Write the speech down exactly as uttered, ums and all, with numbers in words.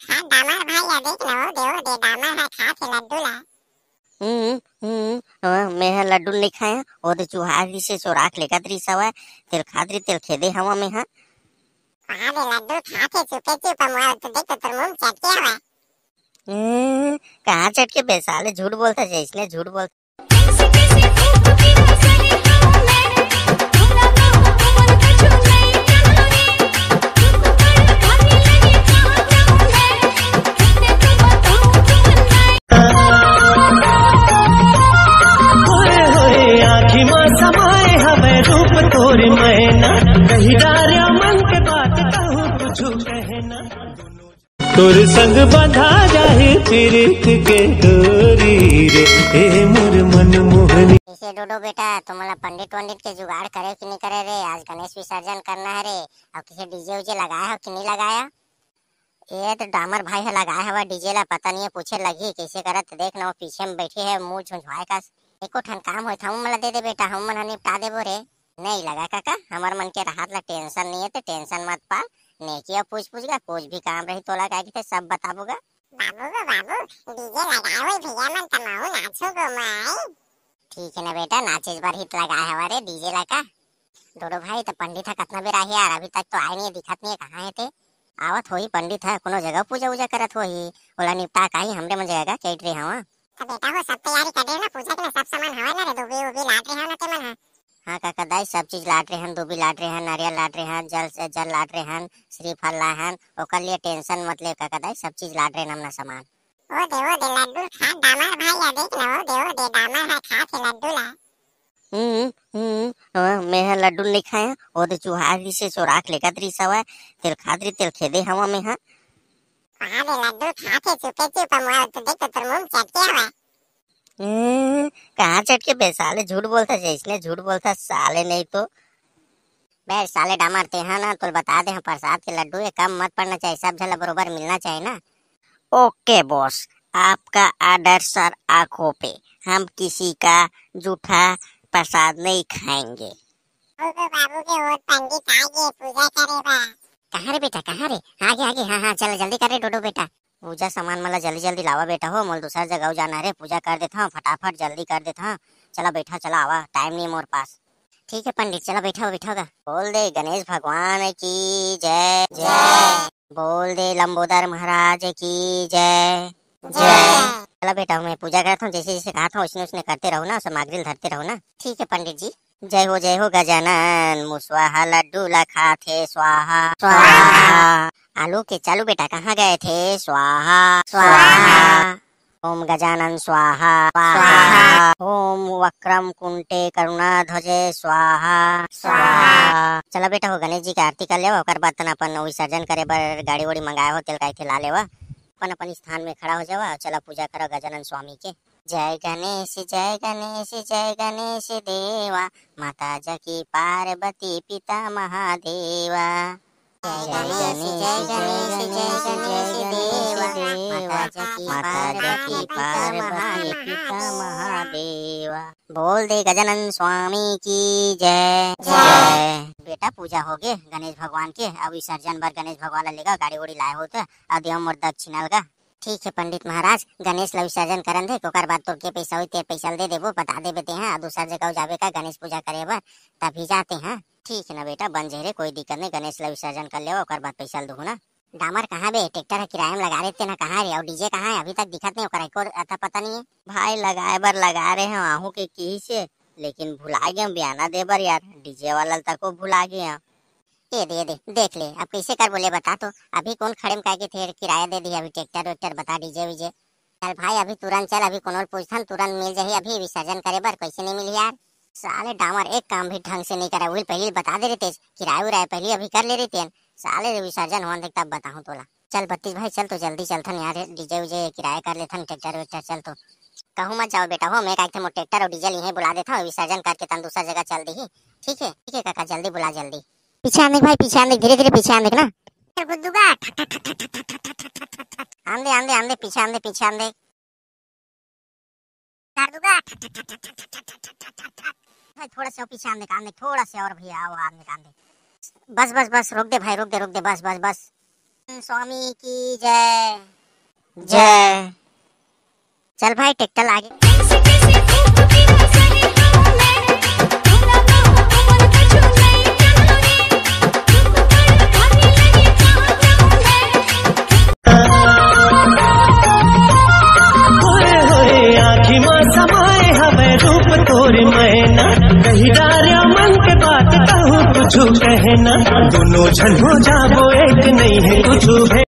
खा डामर भाई, या देख न, वो दे, वो दे, डामर ह खात हे लड्डू ला। हम्म, हम्म, हाँ, मैं ह लड्डू नहीं खाया, वो तो चुहार दिसे चोरा के लेगत रिस हवय, तेल खात रही, तेल खेदे हवा मैं ह। कहाँ दे लड्डू खात हे चुपे चुप, मोर तो देख तो तोर मुंह चटके हवय। हम्म, कहाँ चटके बे साले, झूठ बोलता, जैसने झूठ बोलता। होए होए आँखी मा समाए हवय रूप तोर मैना, कही डारे मन के बात कहूँ कुछ कहना। तोर संग बंधा जाही पीरित के डोरी रे, ए मोर मन मोहनी। इसे डोडो बेटा, तुमला पंडित वंडित के जुगाड़ करे कि नहीं करे रे? आज गणेश विसर्जन करना है रे। अब किसे डीजे उजे लगाया हो कि नहीं लगाया? ये तो डामर भाई ह लगाए हवा डीजे ला, पता नहीं है, पूछे लगी कैसे करत। देख ना, वो पीछे में बैठी है, मुंह झुंझुआए का। एको ठन काम होय त हमन ला दे दे बेटा, हमन ह निपटा देबो रे। नहीं लगा काका, हमर मन के राहत ला टेंशन नहीं है, ते टेंशन मत पा। नेकी अउ पूछ पूछ गा, कुछ भी काम रही तोला, का किथे सब बताबो गा। बाबू गो बाबू, डीजे लगाए होय भैया मन, त महू नाचू गो माई। ठीक है ना बेटा, नाचे बर ही त लगाए हवा रे डीजे ला का। डोडो भाई, त पंडित ह कतना बेर आही यार, अभी तक तो आए नहीं है, दिखत नहीं है, कहाँ है ते? आवत होही पंडित ह, कोनो जगह पूजा उजा करत होही, ओला निपटा काही हमरे मन जगह का चैट रहे हवा। त बेटा हो, सब तैयारी कर रहे ना पूजा के ना, सब सामान हवय ना रे, दूबी उबी लाट रहे हो ना ते मन ह। हाँ काका दाई, सब चीज लाट रहे हन, दूबी लाट रहे हन, नारियल लाट रहे हन, जल से जल लाट रहे हन, श्रीफल लाए हन, ओकर लिए टेंशन मत ले काका दाई, सब चीज लाट रहे हन हमना सामान। ओ दे, ओ दे, लड्डू खा डामर भाई, या देख ना, ओ दे, ओ दे, डामर ह खात हे लड्डू ला। हम्म, हम्म, हाँ, मैं ह लड्डू नहीं खाया, वो तो चुहार दिसे चोरा के लेगत रिस हवय, तेल खात रही, तेल खेदे हवा मैं ह। कहाँ दे लड्डू खात हे चुपे चुप, मोर तो देख तो तोर मुंह चटके हवय। हम्म, कहाँ चटके बे साले, झूठ बोलता, जैसने झूठ बोलता साले, नहीं तो। बे साले डामर, ते हा ना, तोल बता दे, हम प्रसाद के लड्डू ये कम मत पड़ना चाहिए, सब झन ला बरोबर मिलना चाहिए ना। ओके बॉस, आपका ऑर्डर सर, आंखों पे, हम किसी का जूठा प्रसाद नहीं खाएंगे। ओ गो बाबू के ओत पंडित आ गे पूजा करे बर। कहाँ रे बेटा, कहाँ रे? आगे, आगे, हाँ, हाँ, चल जल्दी कर रे डोडो बेटा। पूजा सामान मन ला जल्दी जल्दी लावा बेटा हो, मोल दूसर जगह जाना रे, पूजा कर देथव फटाफट, जल्दी कर देथव। चला बैठा, चला आवा, टाइम नहीं मोर पास। ठीक है पंडित, चला बैठा, बैठा गा। बोल दे गणेश भगवान की जय। जय। बोल दे लंबोदर महाराज की जय। जय। चला बेटा, मैं पूजा करत हूँ, जैसे जैसे कहा था उसने उसने करते रहो ना, सामग्री धरते रहो ना। ठीक है पंडित जी। जय हो, जय हो गजानन, मुसवा ह लड्डू ला खाथे स्वाहा, स्वाहा। आलू के चालू बेटा कहाँ गए थे? स्वाहा, स्वाहा। ओम गजानन स्वाहा, स्वाहा। ओम वक्रम कुंटे करुणा ध्वजे स्वाहा, स्वाहा। चला बेटा हो, गणेश जी के आरती कर लेवा, ओकर बाद तन अपन विसर्जन करे बर गाड़ी वाड़ी मंगाए हो, तेल काई थे ला लेवा, अपन अपन स्थान में खड़ा हो जावा, चला पूजा करो गजानन स्वामी के। जय गणेश, जय गणेश, जय गणेश देवा, माता जाकी पार्वती पिता महादेवा। जय गणेश, जय गणेश, जय गणेश देवा, माता जाकी पार्वती पिता महादेवा। बोल दे गजानन स्वामी की जय। जय। बेटा पूजा हो गे गणेश भगवान के, अब विसर्जन बर गणेश भगवान ला लेगा, गाड़ी उड़ी लाए हो तो, अब देव मोर दक्षिणा लगा। ठीक है पंडित महाराज, गणेश ला विसर्जन करन दे, ओकर बाद तोर के पैसा होई, ते पैसा ल दे देबो, बता देबे ते, हाँ, दूसर जगह जाबे का गणेश पूजा करे बर, तभी जाते हैं। ठीक है ना बेटा, बन जहरे, कोई दिक्कत नहीं, गणेश ला विसर्जन कर लेवा, ओकर बाद पैसा ल दूहू ना। डामर कहाँ बे, ट्रैक्टर ह किराया में लगा रहे ते ना, कहाँ रे? और डीजे कहाँ है? अभी तक दिखत नहीं, ओकर एको अता पता नहीं है। भाई लगाए बर लगा रहे हैं, आहू के किही से, लेकिन भुला गए बियाना दे बर यार, डीजे वाला तको भुला गए। ए दे, ए दे, देख ले, अब कैसे कर बोले बता तो, अभी कौन खड़े में काहे के थे किराया दे दी, अभी ट्रैक्टर वैक्टर बता, डीजे वीजे। चल भाई, अभी तुरंत चल, अभी कोनो ल पूछथन, तुरंत मिल जाही, अभी विसर्जन करे बर कैसे नहीं मिली यार। साले डामर एक काम भी ढंग से नहीं करे, वही पहले बता दे रहे तेज, किराया उराया पहले अभी कर ले रहे तेन, साले विसर्जन होन देख तब बताऊँ तोला। चल बत्तीस भाई, चल तो जल्दी चलथन यार, डीजे वीजे किराया कर लेथन, ट्रैक्टर वैक्टर, चल तो। कहूँ मत जाओ बेटा हो, मैं काहे मोर ट्रैक्टर और डीजल यहीं बुला देता हूँ, विसर्जन करके तन दूसरा जगह चल दी। ठीक है, ठीक है काका, जल्दी बुला, जल्दी। पीछे आने भाई, पीछे आने, धीरे धीरे पीछे आने ना। गुद्दूगा, ठक, ठक, ठक, ठक, ठक, ठक, ठक, ठक, ठक, ठक। आंदे, आंदे, आंदे, पीछे आंदे, पीछे आंदे। गुद्दूगा, ठक, ठक, ठक, ठक, ठक, ठक, ठक, ठक, ठक, ठक। भाई, थोड़ा से और पीछे आंदे, आंदे, थोड़ा से और भैया, आओ, आंदे, आंदे। बस, बस, बस, रोक दे भाई, रोक दे, रोक दे, बस, बस, बस। स्वामी की जय। जय। चल भाई, ट्रैक्टर आगे। होए होए आँखी मा समाए हवे रूप तोर मैना, कही डारे मन के बात कहूँ कुछ कहना, दोनों झन हो जाबो एक, नहीं है कुछ भे।